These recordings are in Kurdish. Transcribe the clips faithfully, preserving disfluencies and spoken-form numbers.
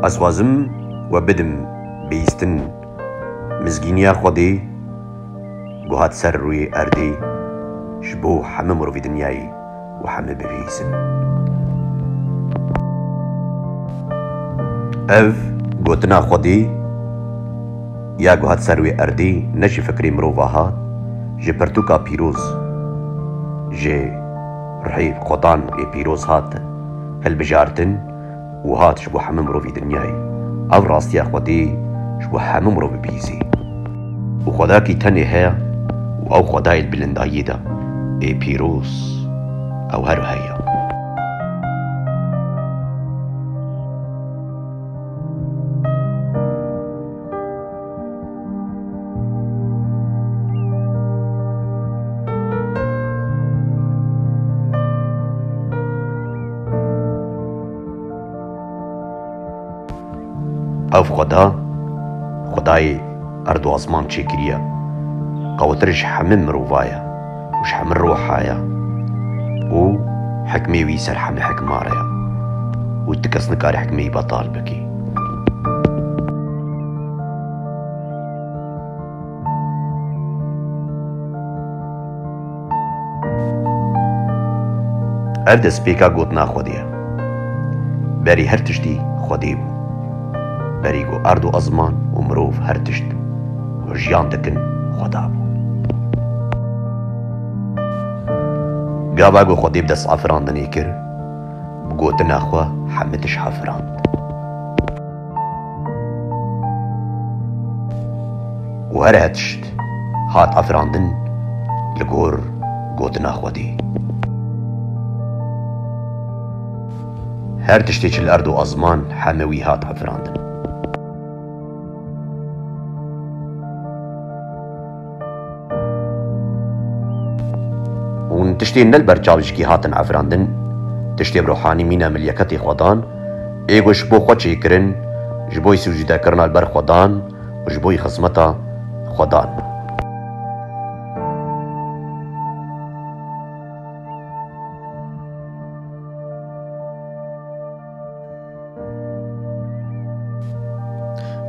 Ez xwazim we bidim bihîstin mizgîniya Xwedê ku hat ser rûyê erdê ji bo hemû mirovî dinyayê û hemû bibihîsin. Ev gotina Xwedê ya ku hat ser wê erdê ne ji fikrê mirova hat, ji pirtûka pîroz, ji ruhê Xwedan ê pîroz hat hilbijartin û hat ji bo hemû mirovî dinyayê. Ev rastiya Xwedê ji bo hemû mirovî bihîsê. Û Xwedakî tenê heye û ew Xwedayê li bilindayiyê de ê pîroz, ew her heye. Ev Xweda, Xwedayê erd û azman çêkiriye, qewtir ji hemî mirova ye û ji hemî roha ye û hikmê wî ser hemî hikma re ye û ti kes nikare hikmê wî betal bike. Ev destpêka gotina Xwedê ye. Berî her tiştî Xwedê bû. Berî ku erd û ezman û mirov her tişt ku jiyan dikin Xweda bû. Gava ku Xwedê bi dest afirandinê kir, bi gotina xwe hemî tişt afirand. Û her tişt hat afirandin li gor gotina Xwedê. Her tiştê çi li erd û azman heme wî hat afirandin. Hûn tiştên ne li ber çav jikî hatin afirandin, tiştê bi ruhanî mîna milyaketê Xwedan, ê ku ji bo xwe çêkirin, ji bo yî sicdekirina li ber Xwedan û ji bo yî xizmeta Xwedan.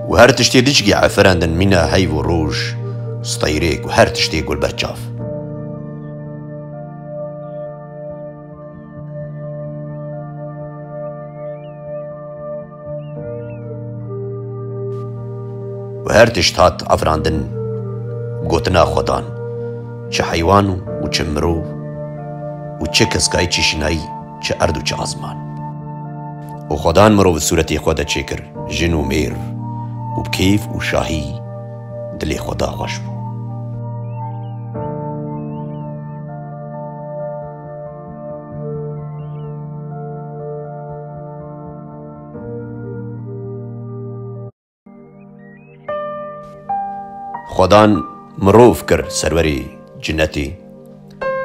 Û her tiştê diçikî efirandin mîna heyv û roj, steyrêk û her tiştê ku li ber çav. Û her tişt hat afirandin gotina Xwedan, çi heywan û çi mirov û çi keskayî çi şinayî, çi erd û çi azman. Û Xwedan mirov bi sûretê xwe de çêkir, jin û mêr, û bi kêf û şahî dilê Xweda xweş bû. Xwedan mirov kir serwerê cinetê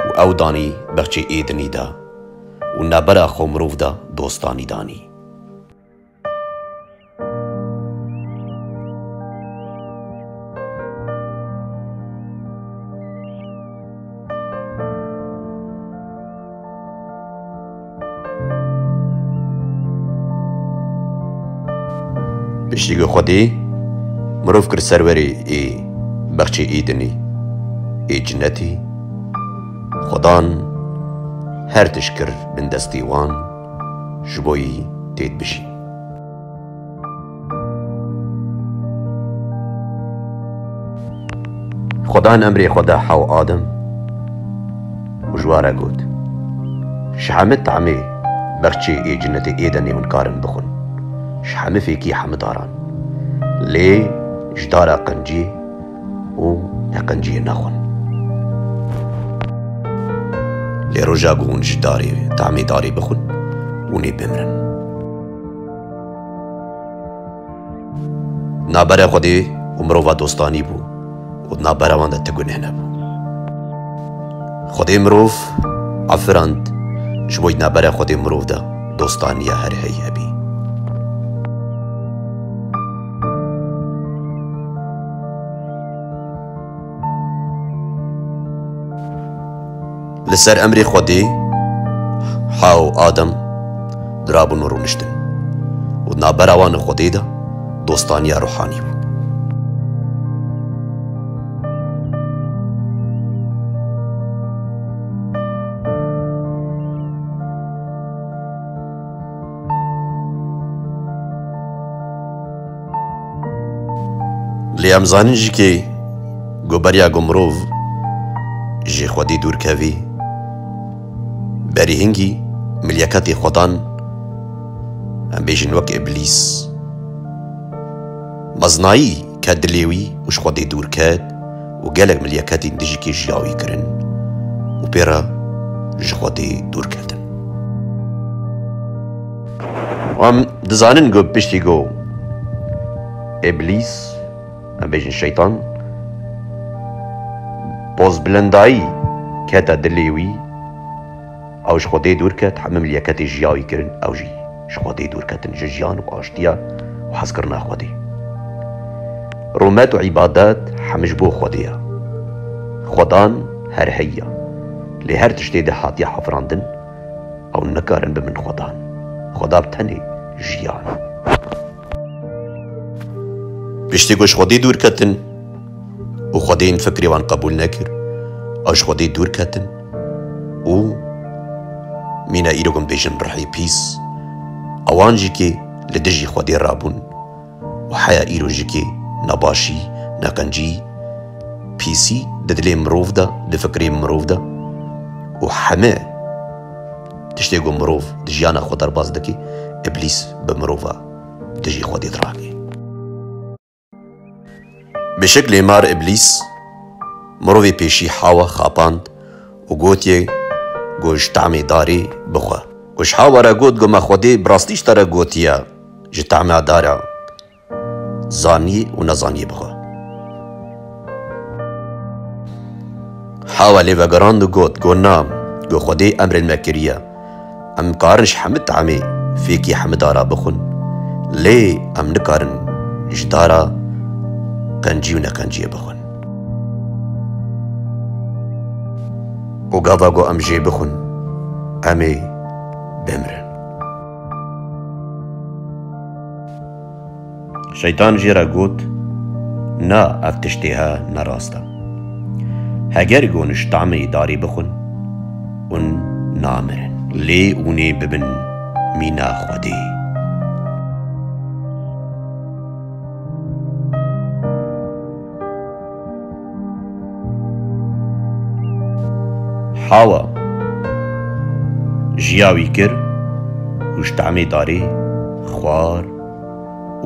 û ew danî bexçê Êdenî de û nabera xwe mirov de dostanî danî. Piştî ku Xwedê mirov kir serwerê ê bexçê Êdenê, ê cinetê, Xwedan her tişt kir bin destê wan, ji bo yî têt bijîn. Xwedan emrê xwe da hew Adem û ji wa re got, ji hemî tamê bexçê ê cinetê Êdenê hûn karin bixwin, ji hemî fêkî hemî daran. Lê ji dara qenciyê û ne qenciyê nexwin. Lê roja ku hûn ji darê, tamê darê bixwin, hûn ê bimrin. Nabera Xwedê û mirova dostanî bû û di nabera wan de ti guneh nebû. Xwedê mirov afirand, ji bo nabera Xwedê mirov de dostaniya her hey hebî. Li ser emrê Xwedê, Hewa û Adem dirabûn û rûniştin. û navbera wan û Xwedê de dostaniya ruhanî bû. Lê em zanin jî ke ku beriya ku mirov ji Xwedê dûr kevî, berî hingî milyaketê Xwedan, em bêjin wek Îblîs, mezinayî ket dilê wî û ji Xwedê dûr ket û gelek milyaketên dijî kê jiya wî kirin û pê re ji Xwedê dûr ketin. Em dizanin ku piştî ku Îblîs, em bêjin şeytan, pozbilindayî kete dilê wî, ew ji Xwedê dûr ket, hemû milyaketê jiya wî kirin, ew jî ji Xwedê dûr ketin, ji jiyan û aştiya û hezkirina Xwedê. Rûmet û îbadet hemû ji bo Xwedê ye. Xwedan her heye. Lê her tiştê de hatiye hafirandin, ew nikarin bibin Xwedan. Xweda bi tenê jiyan. Piştî ku ji Xwedê dûr ketin û Xwedê fikrê wan qebûl nekir, ew ji Xwedê dûr ketin û mîna îro ku em bêjin rihê pîs, ewan jî kê li dijî Xwedê rabûn û heya îro jî kê nebaşî, neqencî, pîsî di dilê mirov de, di fikrê mirov de û heme tiştê ku mirov di jiyana xwe derbas dike, Îblîs bi mirova dijî Xwedê dirake. Bi şeklê mar Îblîs mirovê pêşî Hawa xapand û gotiye ku ji tamê darê bixwe. Û ji Hawa re got ku me Xwedê bi rastî ji te re gotiye ji tama dara zaniyê û nezaniyê bixwe. Hawa lê vegerand û got, got, na, got, Xwedê emrên me kiriye. Em karin ji hemû tamê fêkî hemû dara bixwin, lê em nikarin ji dara qencî û neqenciyê bixwin. Û gava ku em jê bixwin, em ê bimrin. Şeytan jê re got, na, ev tiştê he ne rast e. Heger ku hûn ji tamê darê bixwin, hûn namirin. Lê hûn ê bibin mîna Xwedê. Hawa jiya wî kir û ji tamê darê xwar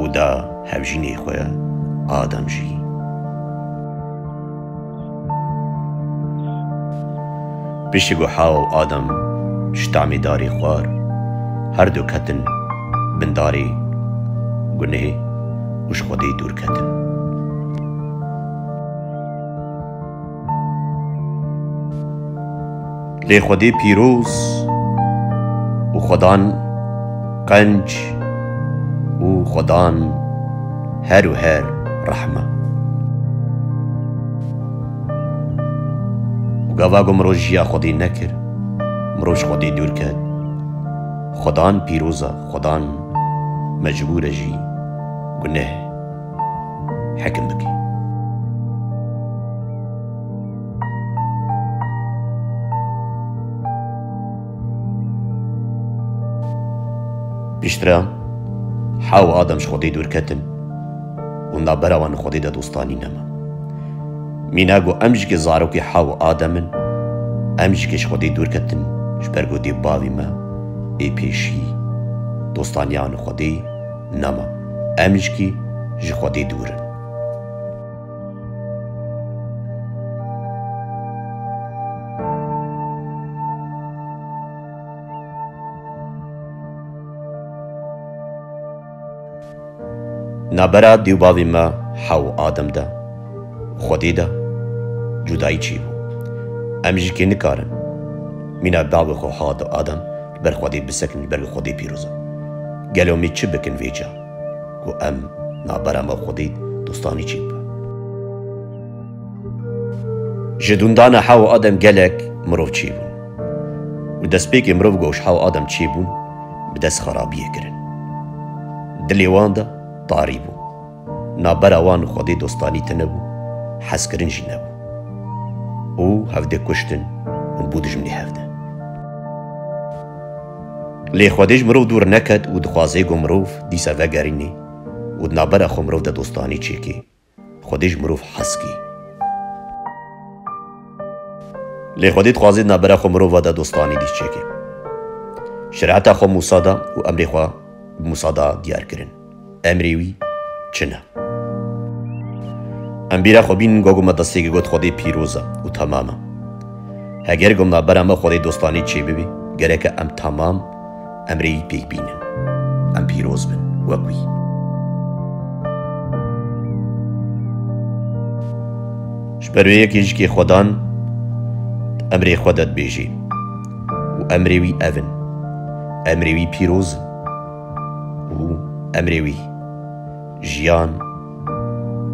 û da hevjînê xwe Adem jî. Piştî ku Hawa û Adem ji tamê darê xwar, her du ketin bin darê gunehê û ji Xwedê dûr ketin. Lê Xwedê pîroz û Xwedan qenc û Xwedan her û her rehme. Û gava ku mirov jiya Xwedê nekir, mirov ji Xwedê dûr ket, Xwedan pîroz e, Xwedan mecbûr e jî guneh hekim bike. Piştre Hawa û Adem ji Xwedê dûr ketin û navbera wan û Xwedê de dostanî nema. Mîna ku em jî ke zarokê Hawa û Adem in, em jî ke ji Xwedê dûr ketin, ji ber ku dê bavê me ê pêşî dostaniya wan û Xwedê nema. Em jî ke ji Xwedê dûr in. Navbera dê û bavê me Hawa û Adem de, Xwedê de cudayî çêbû. Em jî kê nikarin mîna bavê xwe Hawa û Adem li ber Xwedê bisekin, ji ber ku Xwedê pîroz e. Gelo em ê çi bikin vêca ku em navbera me û Xwedê dostanî çêbibe? Ji dûndana Hawa û Adem gelek mirov çêbûn. Û destpêkê mirov ku ji Hawa û Adem çêbûn, bi dest xerabiyê kirin. Dilê wan de tarî bû. Navbera wan û Xwedê dostanî tune bû, hezkirin jî nebû. Û hevdê kuştin û bû dijminê hevdê. Lê Xwedê ji mirov dûr neket û dixwazê ku mirov dîsa vegerînê û di navbera xwe mirov de dostanî çêkê. Xwedê ji mirov hez kê. Lê Xwedê dixwazê di navbera xwe mirova de dostanî dîs çêke. Şereta xwe Mûsa da û emrê xwe bi Mûsa da diyar kirin. Emrê wî çi ne? Em bîra xwe bînin, go me destê got Xwedê pîroz e û temam e. Heger go navbera me Xwedê dostanî çêbibî, gereke em temam emrê wî pêk bînin. Em pîroz bin wek wî. Ji ber wê yekê jikê Xwedan emrê xwe de dibêjê û emrê wî ev in. Emrê wî pîroz in û emrê wî jiyan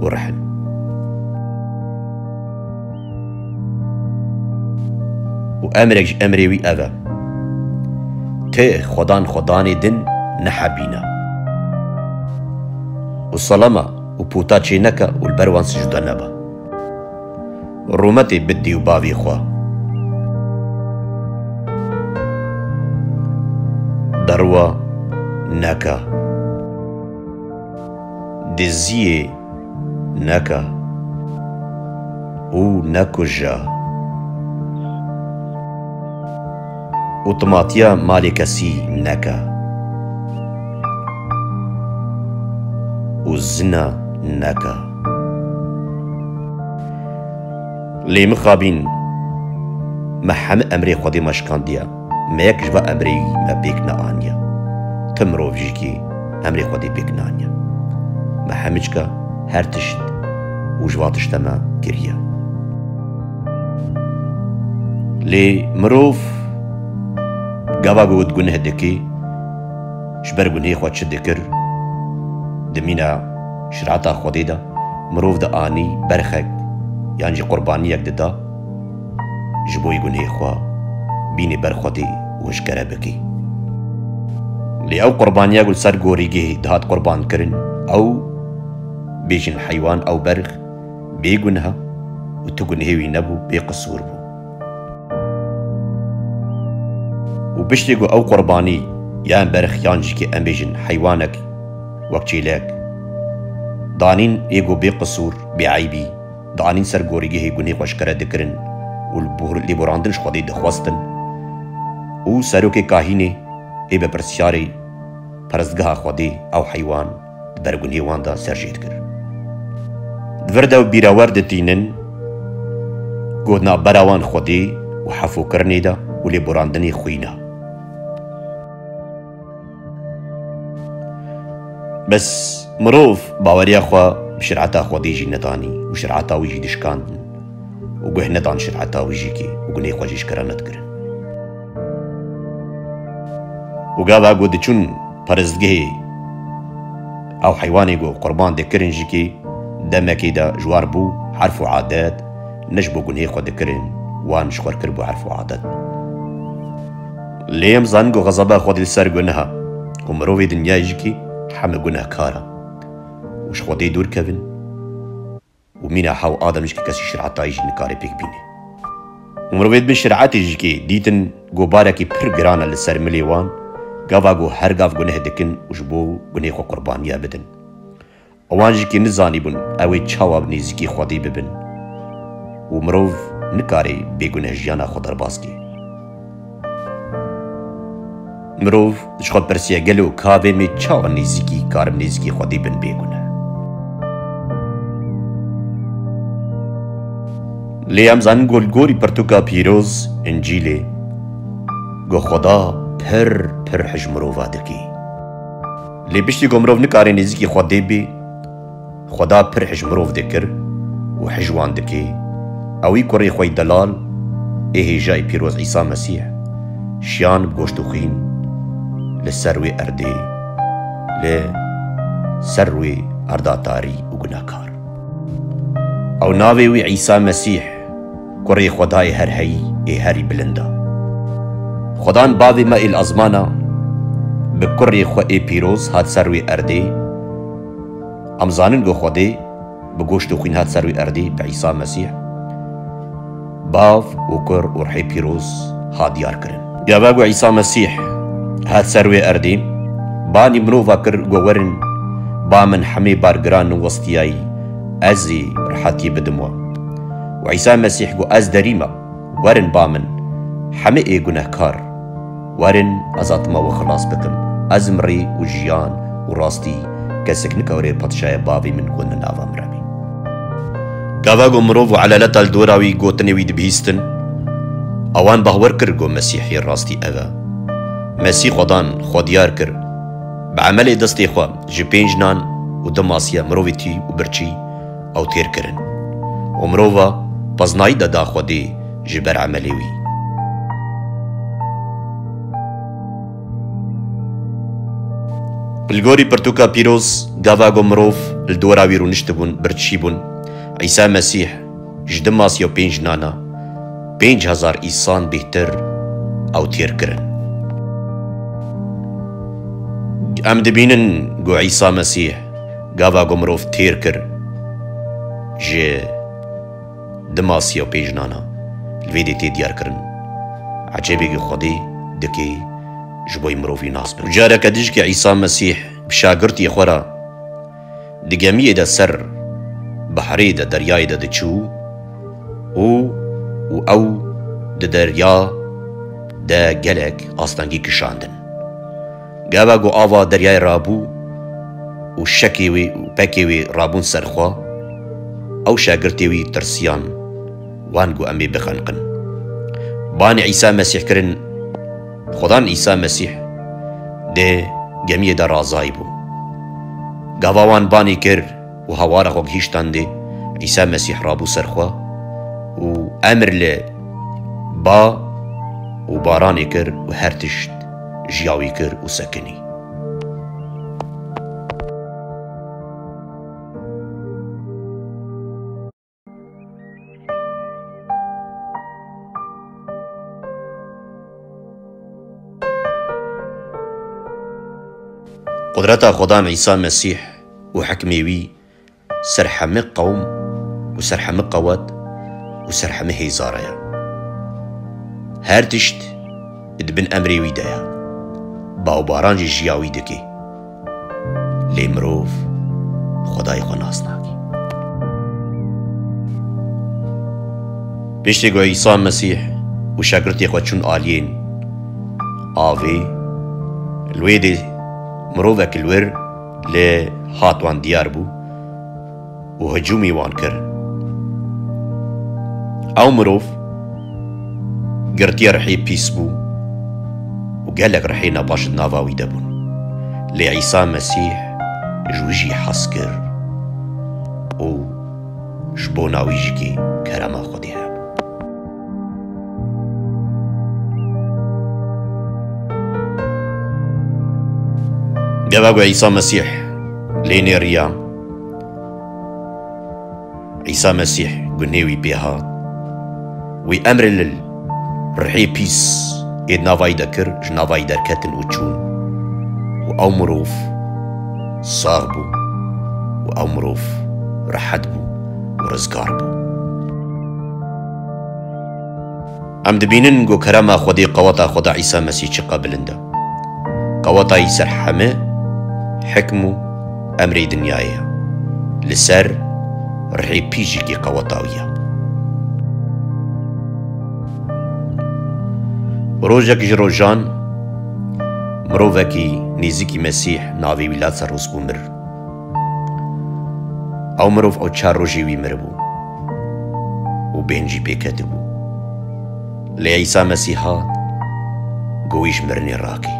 û rih in. Û emrek ji emrê wî ev e: Ti xwedan xwedanê din nehebîne. Û selema û pota çê neke û li ber wan sicude nebe. Rûmetê bi dî û bavê xwe. Derwa neke. Diziyê neke û nekuje. Û timatiya malê kesî neke û zina neke. Lê mixabîn, me hemî emrê Xwedê me şikandiye, me yek ji va emrê wî me pêk neaniye. Ti mirov jî kî emrê Xwedê pêk neaniye. Me hemîçka her tişt û ji va tişte me kiriye. Lê mirov gava ku guneh dikê, ji ber gunehê xwe çi dikir, di mîna şerata Xwedê de mirov dianî berxek yan jî qurbaniyek dida, ji bo yê gunehê xwe bînê ber Xwedê û hişkere bikê. Lê ew qurbaniya ku li ser gorîgehê dihat qurban kirin, ew bêjin heywan, ew berx bêguneh e û tu gunehê wî nebû, bêqisûr bû. Û piştê ku ew qurbanî yan berx yan jî kê em bêjin heywanek wek çêlek danîn, ê ku bêqisûr, bêeybî, dianîn ser gorîgehê, gunehê xwe eşkere dikirin û li bor-, lêborandin ji Xwedê dixwestin û serokê kahînê ê berpirsyarê perestgeha Xwedê ew heywan di ber gunehê wan de ser jê dikir. Di vir de ew bîra wer ditînin ku di navbera wan Xwedê û hefûkirinê de û lêborandinê xwîn e. Bes mirov baweriya xwe bi şereta Xwedê jî nedanî û şereta wî jî dişkandin û guh nedan şereta wî jî kê û gunê xwe jî eşkere nedikirin. Û gava ku diçûn perestgehê ew heywanê ku qurban dikirin jî kê demekê de ji war bû erf û adet, ne ji bo gunehê xwe dikirin, wan ji xwe kir bû erf û adet. Lê em zanin ku xezeba Xwedê li ser guneh e, ku mirovê dinyayê jî kî heme gunehkar e û ji Xwedê dûr kevin û mîna hew Adem jî kî kesî şereta wî jî nikare pêk bîne. Û mirovê dibin şeretê jî kî dîtin gobarekî pir giran e li ser milê wan, gava ku her gav guneh dikin û ji bo gunehê xwe qurbaniya bidin. Ewan jî kî nizanîbûn ew ê çawa bi nêzîkî Xwedê bibin û mirov nikare bêguneh jiyana xwe derbas kê. Mirov ji xwe dipirsiye, gelo ka vê me çawa nêzîkî karim nêzîkî Xwedê bin bêguneh? Lê em zanin ku li gorî pirtûka pîroz, Încîlê, ku Xweda pir pir hij mirova dikê. Lê piştî ku mirov nikare nêzîkî Xwedê bê, Xweda pir hij mirov dikir û hij wan dikê. Ewî kurê xwe yî delal ê hêja yî pîroz Îsa Mesîh şiyan bi goşt û xwîn li ser wê erdê, li ser wê erda tarî û gunehkar. Ew navê wî Îsa Mesîh, Kurê Xwedayê herheyî ê herî bilind e. Xwedan bavê me ê li ezmana, Bi kurê xwe ê pîroz hat ser wê erdê. Em zanin ku Xwedê bi goşt û xwîn hat ser wê erdê, bi Îsa Mesîh. Bav û Kur û Rihê Pîroz hat diyar kirin. Gava ku Îsa Mesîh hat ser wê erdê, banî mirova kir ku werin ba min hemê bargiran û westiyayî, ez ê rihetiyê bidim we. Û Îsa Mesîh ku ez derî me, werin ba min hemê ê gunehkar, werin ez hatima we xilas bikim. Ez im rê û jiyan û rastî, kesek nikewre padşaya bavê min ku li nava min re bî. Gava ku mirov û eleleta li dora wî gotinê wî dibihîstin, ewan bahwer kir ku Mesîhê rastî ev e. Mesîh Xwedan xwe diyar kir. Bi emelê destê xwe ji pênc nan û du masiya mirovîtî û birçî ew têr kirin. Û mirova peznayî de da Xwedê ji ber emelê wî. Li gorî pirtûka pîroz, gava ku mirov li dora wî rûniştibûn, birçî bûn, Îsa Mesîh ji du masiya û pênc nana pênc hezar îsan bêhtir ew têr kirin. Em dibînin ku Îsa Mesîh gava ku mirov têr kir, ji du masiya û pênc nana li vê dê tê diyar kirin. Ecêbê ku Xwedê dike ji bo mirovî nas bin. Careke dijkê Îsa Mesîh bi şagirtiyê xwe re di gemiyê de ser behrê de, deryayê de diçû û, û ew di derya de gelek astengî kişandin. Gava ku ava deryayê rabû û şekê wê û pekê wê rabûn ser xwe, ew şagirtê wî tirsiyan, wan ku em ê bixeniqin. Banê Îsa Mesîh kirin, Xudan Îsa Mesîh di gemiyê de razayî bû. Gava wan banê kir û hawara xwe gihîştandê, Îsa Mesîh rabû ser xwe û emir li ba û baranê kir û her tişt ji ya wî kir û sekinî. Qudreta Xudan Îsa Mesîh û hikmê wî ser hemî qewm û ser hemî qewet û ser hemî hêza re ye. Her tişt di bin emrê wî de ye. Bawbaran jî ji ya wî dike. Lê mirov Xwedayê xwe nas nake. Piştî ku Îsa Mesîh û şagirtê xwe çûn aliyên avê, li wê dê mirovek li wir lê hat wan diyar bû û hicûmî wan kir. Ew mirov girtiye rihê pîs bû û gelek rihê nebaş di nava wî de bûn. Lê Îsa Mesîh ji wî jî hez kir û ji bona wî jî kerema Xwedê hebû. Gava ku Îsa Mesîh lê nêriya, Îsa Mesîh gunê wî pê hat. Wî emrê li rihê pîs ê di navayî de kir, ji navayî derketin û çûn. Û ew mirov sax bû û ew mirov rehet bû û rizgar bû. Em dibînin ku kerema Xwedê, qeweta Xweda Îsa Mesîh çiqa bilind e. Qeweta wî ser heme hikm û emrê dinyayê ye. Li ser rihê pîs jî qeweta wî ye. Rojek ji rojan mirovekî nêzîkî Mesîh navê wî Lazarus bû, mir. Ew mirov ew çar rojê wî miribû û bên jî pê ketibû. Lê Îsa Mesîh hat, ku wî ji mirinê rakê.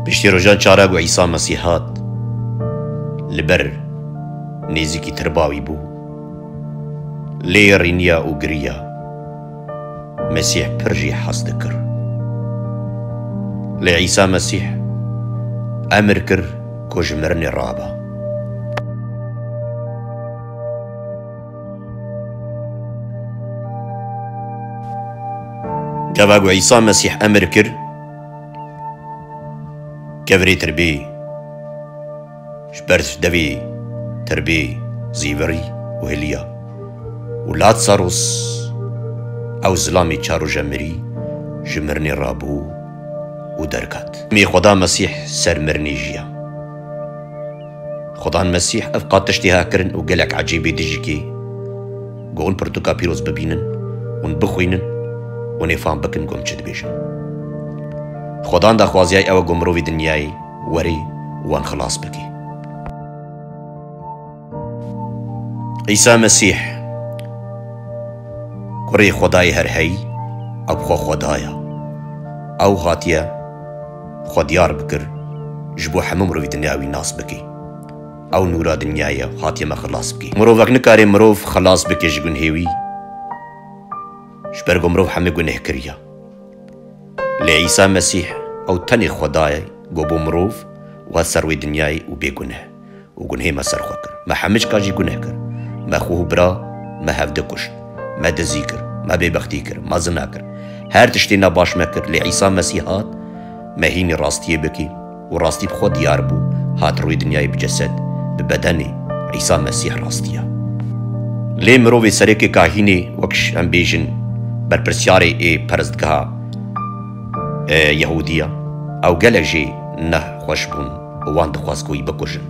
Piştî rojan çara ku Îsa Mesîh hat, li ber nêzîkî tirba wî bû. Lê rîniya û giriya. Mesîh pir jî hez dikir. Lê Îsa Mesîh emir kir ku ji mirinê rabe. Gava ku Îsa Mesîh emir kir, Kevirê tirbê ji ber devê tirbê zîvirî û hiliya û Lazarus ew zilamê çar roje mirî ji mirinê rabû û derket. Mê Xweda Mesîh ser mirinê jiya. Xudan Mesîh ev qat tiştê ha kirin û gelek ecêbê dijikê ku hûn pirtûka pîroz bibînin, hûn bixwînin, hûn ê fam bikin ku em çi dibêjin. Xudan daxwaziyay ew e ku mirovê dinyayê werê û wan xilas bike. Îsa Mesîh, Kurê Xwedayê herheyî, ew bi xwe Xwedaya. Ew hatiye xwe diyar bikir, ji bo hemû mirovî dinya wî nas bike. Ew nûra dinyayê ye, hatiye me xilas bike. Mirovek nikare mirov xilas bike ji gunhê wî, ji ber ku mirov hemî guneh kiriye. Lê Îsa Mesîh, ew tenê Xwedayê, got bû mirov û hat ser wê dinyayê û bê guneh. Û gunhê me ser xwe kir. Me hemicka jî guneh kir. Me xwe û bira me hevdi kuşt. Me dizî kir. Me bêbextî kir. Me zina kir. Her tiştê nebaş me kir. Lê Îsa Mesîh hat, me hînî rastiyê bikî. Û rastî bi xwe diyar bû. Hat rûyê dinyayê bi cesed, bi bedenê. Îsa Mesîh rastiya. Lê mirovê serokê kahînê, wek ş-, em bêjin, berpirsyarê ê perestgeha, e, Yehûdiya, ew gelek jê nexweş bûn û wan dixwest ku wî bikujin.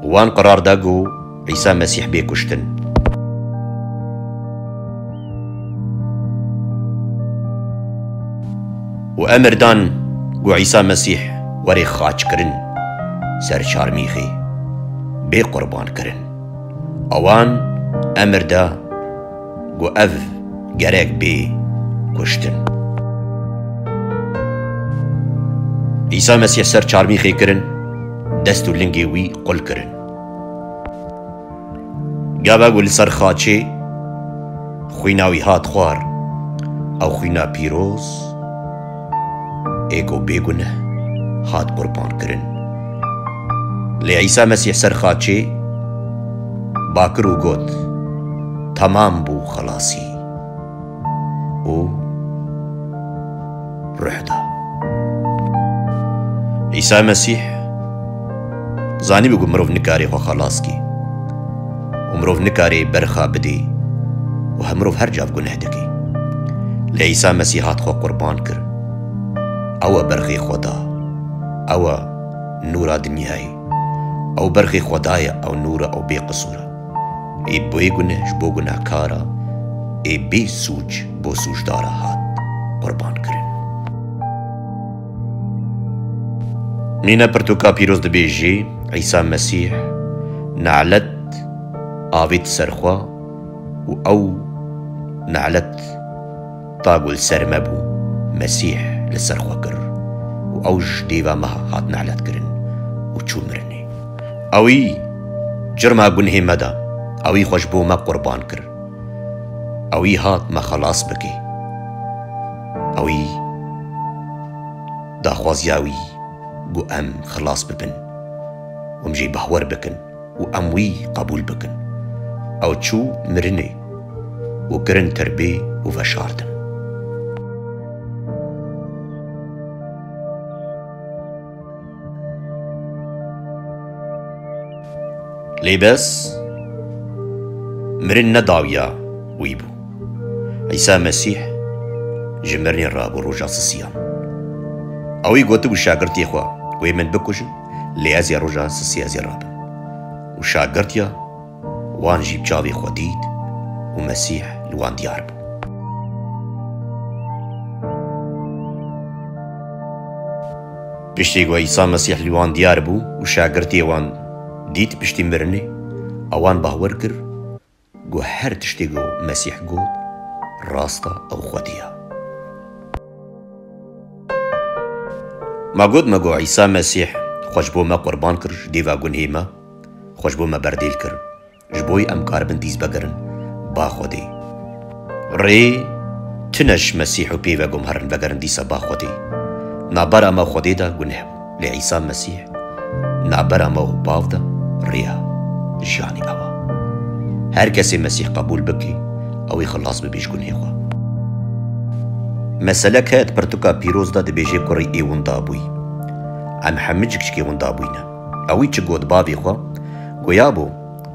Wan qerar da ku Îsa Mesîh bê kuştin. Û emir dan ku Îsa Mesîh were xaçkirin ser çarmîxê, bê qurbankirin. Ewan emir da ku ev gerek bê kuştin. Îsa Mesîh ser çarmîxê kirin, dest û lingê wî qul kirin. Gava ku li ser xaçê xwîna wî hat xwar, ew xwîna pîroz ê ku bêguneh hat qurban kirin. Lê Îsa Mesîh ser xaçê bakir û got, Temam bû, xelasî. Û ruh da. Îsa Mesîh zanîbû ku mirov nikare xwe xelas kê û mirov nikare berxa bidê û he mirov her cav guneh dike. Lê Îsa Mesîh hat xwe qurban kir. Ew e berxê Xweda. Ew e nûra dinyayê. Ew berxê Xweda ye, ew nûr e, ew bê qisûr e. Ê bê guneh ji bo gunehkara, ê bê sûc bo sûcdara hat qurban kirin. Mîna pirtûka pîroz dibêjê, Îsa Mesîh nelet avêt ser xwe û ew nelet ta ku li ser me bû, Mesîh li ser xwe kir û ew ji dêva me hat nelet kirin û çû mirinê. Ewî curma gunhê me da, ewî xwe ji bo me qurban kir. Ewî hat me xelas bike. Ewî daxwaziya wî ku em xelas bibin, em jê behwer bikin û em wî qebûl bikin. Ew çû mirinê û kirin tirbê û veşartin. Lê bes mirin ne dawiya wî bû. Îsa Mesîh ji mirinê rabû roja sisiyan. Ewî gotibû şagirtê xwe, Wê min bikujin, lê ez ê roja sisê ez ê rabim. Û şagirtiya wan jî bi çavê xwe dît û Mesîh li wan diyar bû. Piştî ku Îsa Mesîh li wan diyar bû û şagirtê wan dît piştî mirinê, ewan bahwer kir ku her tiştê ku Mesîh got, rast e, ew Xwedê ye. Ma got me ku Îsa Mesîh xwe ji bo me qurban kir, ji dêva gunhê me xwe ji bo me berdêl kir. Ji bo em karibin dîs vegerin ba Xwedê. Rê tune ji Mesîh û pê ve ku em herin vegerin dîsa ba Xwedê. Navbera me û Xwedê de guneh bû. Lê Îsa Mesîh navbera me û Bav de rêya jiyanê ew e. Her kesê Mesîh qebûl bike, ew ê xilas bibe ji gunhê xwe. Meselek heye di pirtûka pîroz de dibêje kurê ê winda bûyî. Em hemicik jikê winda bûyne. Ewî çi got bavê xwe? Goya bû,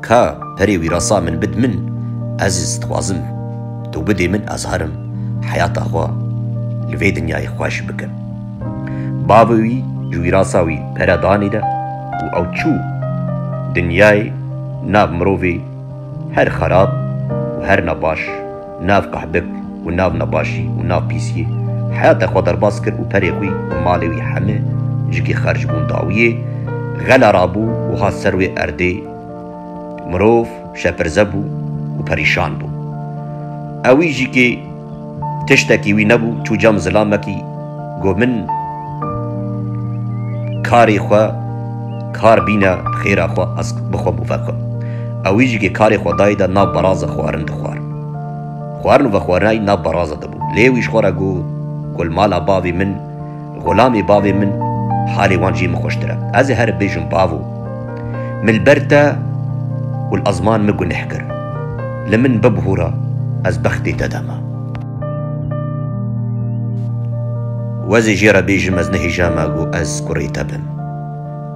ka perê wîrasa min bid min, ez dixwazim tu bidê min, ez herim heyata xwe li vê dinyayê xweş bikim. Bavê wî ji wîrasa wî pere danê de û ew çû dinyayê nav mirovê her xerab û her nebaş, nav qehbik û nav nebaşî û nav pîsiyê heyata xwe derbas kir û perê xwî û malê wî heme jikê xerc bûn dawiyê, xela rabû û hat ser wê erdê. Mirov şepirze bû û perîşan bû. Ewî jikê tiştekî wî nebû, çû cem zilamekî, got, min karê xwe kar bîne, xêra xwe ez bixwim û vekim. Ewî jikê karê xwe dayê de nav beraza xwarin dixwar. Xwarin û vexwarinayî nav beraza de bû. Lê wî ji xwe re got, ku li mala bavê min, xulamê bavê min, halê wan jî min xweştir e. Ez ê here bêjim, bavo, min li ber te û li ezman min guneh kir. Li min bibihûre, ez bextê te de me. Wezê jê re bêjim, ez nehêja me ku ez kurê te bim.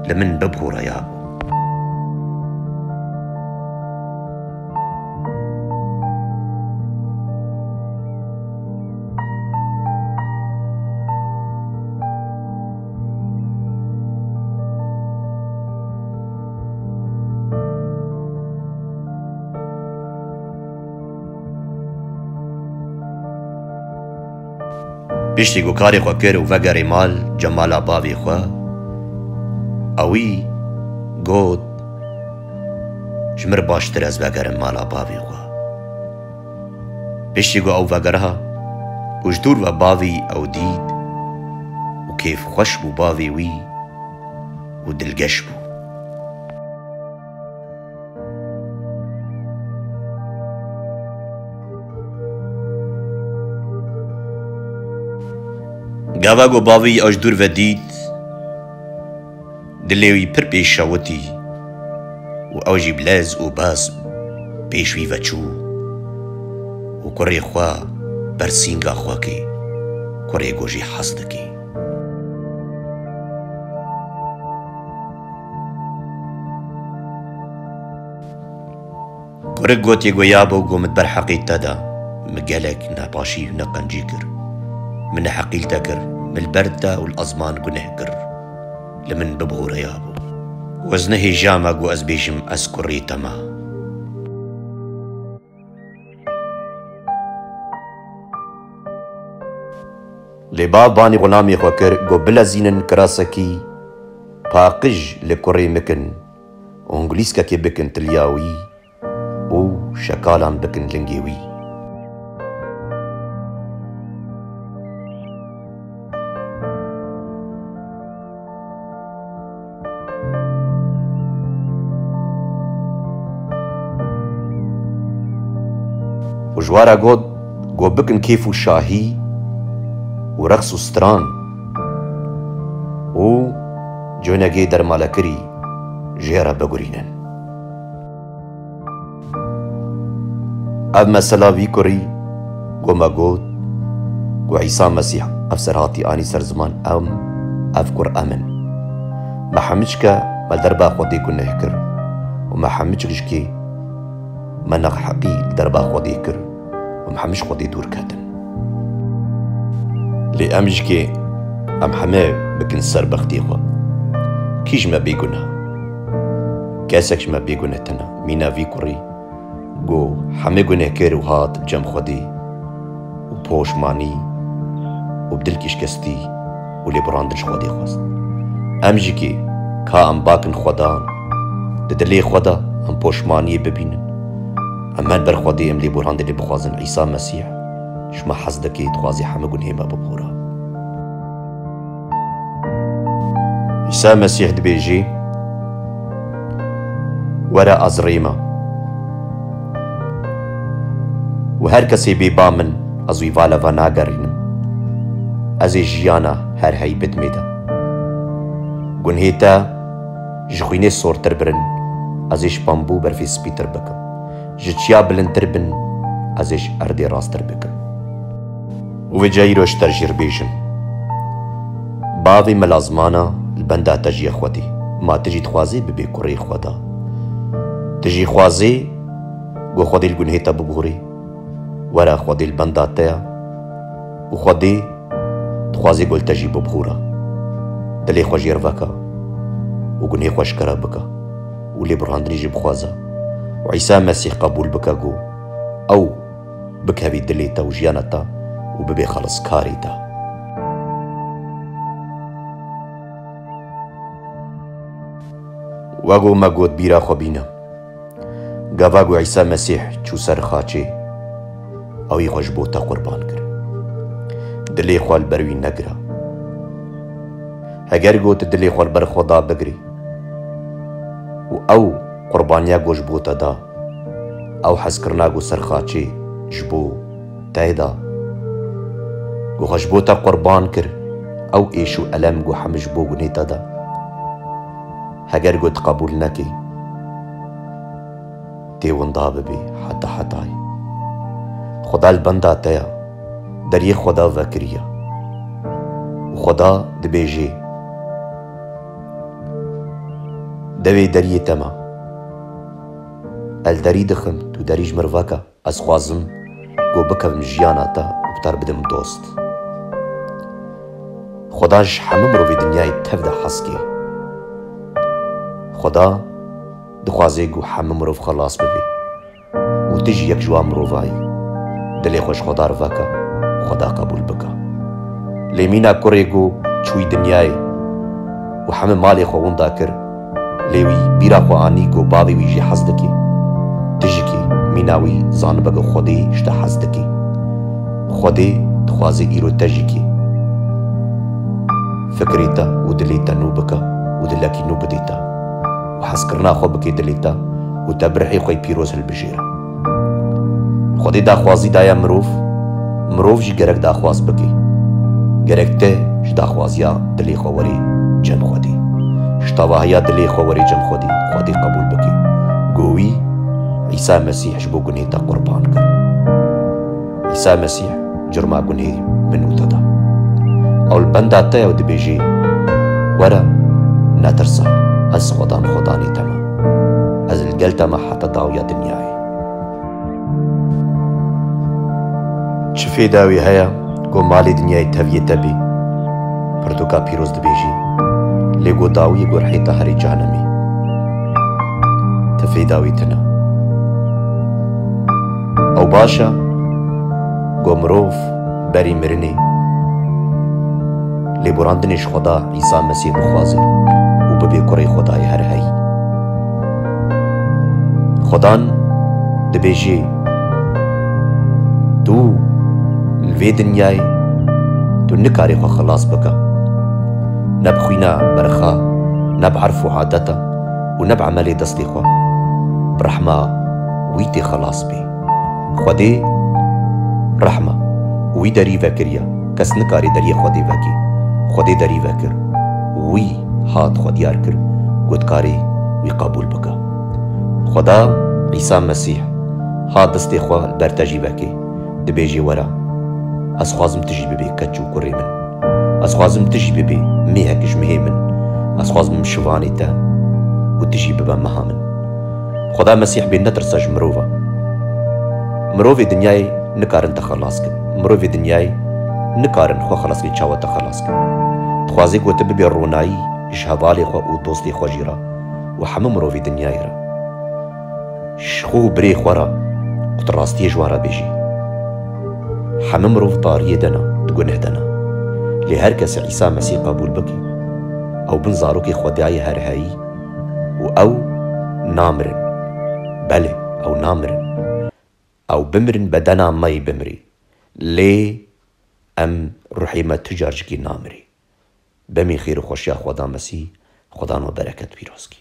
Li min bibihûre ya. Piştî ku karê xwe kir û vegerê mal, cem mala bavê xwe, ewî got, ji mir baştir ez vegerim mala bavê xwe. Piştî ku ew vegera û ji dûr ve bavî ew dît û kêfxweş bû bavê wî û dilgeş bû. Gava ku bavî ew ji dûr ve dît, dilê wî pir pê şewitî û ew jî bi lez û baz pêş wî ve çû û kurê xwe ber sînga xwe kê, kurê ku jî hez dikê. Kurik gotiye, Goya bû ku min di ber heqê te de min gelek nepaşî û neqencî kir. Min neheqî li te kir, min li ber te û li ezman guneh kir. Li min bibihûre ya bû. Ez nehêja me ku ez bêjim ez kurê te me. Lê bav banî xulamê xwe kir, got, Bilezînin kirasekî paqij li kurê min kin û hingulîskekê bikin tiliya wî û şekalan bikin lingê wî. Û ji we re got, Got bikin kêf û şahî û reqs û stran û coynegê dermalekirî jê re bigurînin. Ev mesela vî kurî ku me got ku Îsa Mesîh ev serhatî anî ser ziman, em, ev kur em in. Me hemiçke me derba Xwedê guneh kir û me hemiçik ji kê me neheqî li derba Xwedê kir û em hemiş Xwedê dûr ketin. Lê em ji kê em heme bikin ser bextê xwe. Kî ji me bêguneh? Kesek ji me bêguneh tune. Mîna vî kurî Got, hemê gunehkar û hat cem Xwedê û poşmanî û bi dilkî şikestî û lêborandin ji Xwedê xwest. Em jî kê ka em bakin Xwedan, di dilê xwe de em poşmaniyê bibînin. Em her ber Xwedê em lêborandinê bixwazin. Îsa Mesîh ji me hez dike, dixwaze hemî gunhê me bibûra. Îsa Mesîh dibêjê, Were ez rê me. Û her kesê bê ba min, ez wî vala venagerînim. Ez ê jiyana her heybet mê de. Gunhê te ji xwînê sortir birin, ez ê ji pembû berfê spîtir bikim. Ji çiya bilindtir bin, ez ê ji erdê rasttir bikim. Û vêca îro ji te jî re bêjim, Bavê me li ezmana li benda te jî ye Xwedê. Ma tu jî dixwazî bibê kurê Xweda. Tu jî xwazê ku Xwedê li gunhê te bibûrê. Were Xwedê li benda te ye û Xwedê dixwazê ku li te jî bibûra. Dilê xwe jêr veke û gunhê xwe eşkere bike û lêbirandinê jî bixwaze û Îsa Mesîh qebûl bike ku ew bikevî dilê te û jiyana te û bibê xeliskarê te. Wek ku me got, bîra xwe bîne. Gava ku Îsa Mesîh çû ser xaçê, ew ê xwe ji bo te qurban kir. Dilê xwe li ber wî negire. Heger ku tu dilê xwe li ber Xweda bigirî û ew qurbaniya ku ji bo te da, ew hezkirina ku ser xaçê ji bo te da, ku xwe ji bo te qurban kir, ew êş û elem ku hemî ji bo gunê te da, heger ku tu qebûl nekî, tê winda bibî heta hetayê. Xweda li benda te ye, deriyê Xweda vekiriye. Û Xweda dibêje, devê deriyê te me, ez derî dixim, tu derî ji mir veke. Ez xwazim ku bikevim jiyana te û bi te re bidim dost. Xweda ji hemû mirovê dinyayê tev de hez kê. Xweda dixwaze ku hemû mirov xelas bibe. Û tu jî yek ji wan mirova yî. Dilê xwe ji Xweda re veke, Xweda qebûl bike. Lê mîna kurê ku çûyî dinyayê û hemî malê xwe winda kir, lê wî bîra xwe anî ku bavê wî jê hez dike. Tu jî kî mîna wî zanibe ku Xwedê ji te hez dike. Xwedê dixwaze îro te jî kî fikrê te û dilê te nû bike û dilekî nû bidê te û hezkirina xwe bike dilê te û te bi rihê xwe yê pîroz hilbijêre. Xwedê daxwazî daye mirov, mirov jî gerek daxwaz bike. Gerek te ji daxwaziya dilê xwe werê cem Xwedê. Ji tevahiya dilê xwe werê cem Xwedê, Xwedê qebûl bike. Ku wî Îsa Mesîh ji bo gunê te qurban kir. Îsa Mesîh curma gunê min û te da. Ew li benda te ye û dibêje, were, netirse, ez Xwedan Xwedanê te me. Ez li gel te me heta dawiya dinyayê. Çi fêda wî heye ku malê dinyayê teviyê te bî? Pirtûka pîroz dibêjî, lê ku dawiyê ku rihê te herê cehenemê, ti fêda wî tune. Ew baş e ku mirov berî mirinê lêborandinê ji Xweda Îsa Mesîh bixwaze û bibe kurê Xwedayê her heyî. Xwedan dibêje, tu li vê dinyayê tu nikarî xwe xilas bike. Ne bi xwîna berxa, ne bi erf û adeta û ne bi emelê destê xwe. Bi rehma wî tê xilas bê. Xwedê rehma wî derî vekiriye. Kes nikarê deriyê Xwedê vekê. Xwedê derî vekir. Wî hat xwe diyar kir, ku dikarê wî qebûl bike. Xweda Îsa Mesîh hat destê xwe li ber te jî vekê. Dibêjê, were, ez xwazim tu jî bibê keç û kurê min. Ez xwazim tu jî bibê mêhek ji mihê min. Ez xwazim bim şivanê te û tu jî bibe meha min. Xweda Mesîh bê netirse ji mirova. Mirovê dinyayê nikarin te xelas kin. Mirovê dinyayê nikarin xwe xelas kin, çawa te xelas kin. Dixwazê ku tu bibê ronayî ji hevalê xwe û dostê xwe jî re û hemû mirovê dinyayê re. Ji xwe û birê xwe re ku tu rastiyê ji wan re bêjî. Hemû mirov tariyê de ne, di guneh de ne. Lê her kes Îsa Mesîh qebûl bike, ew bin zarokê Xwedayê herheyî û ew namirin. Belê, ew namirin. Ew bimirin, bedena me yê bimirê. Lê em, ruhê me tu car jikê namirê. Bemî xêr û xweşiya Xweda Mesîh, Xwedan we bereket pîroz kî.